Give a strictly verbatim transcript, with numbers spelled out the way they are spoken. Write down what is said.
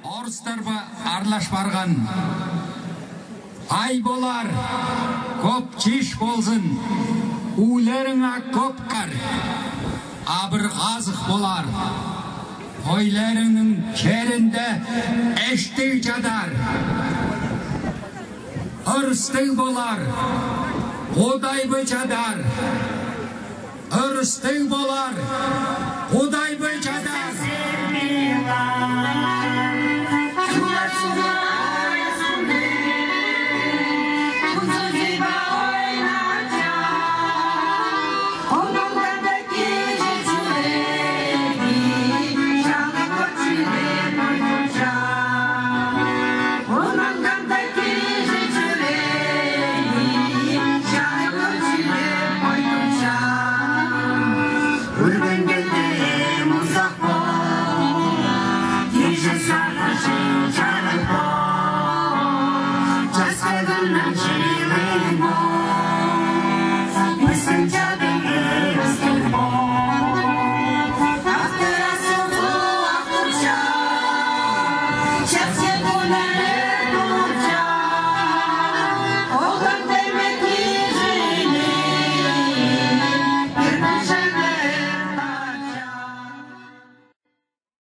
Орыстар ба арлаш барған. Ай болар, көп чиш болсын, үүлерің-а көп кар. Абыр-қазық болар, қойларыңның черінде іштіг чадар. Ырыстың болар, Құдай ба чадар. Ырыстың болар, Құдай ба чадар.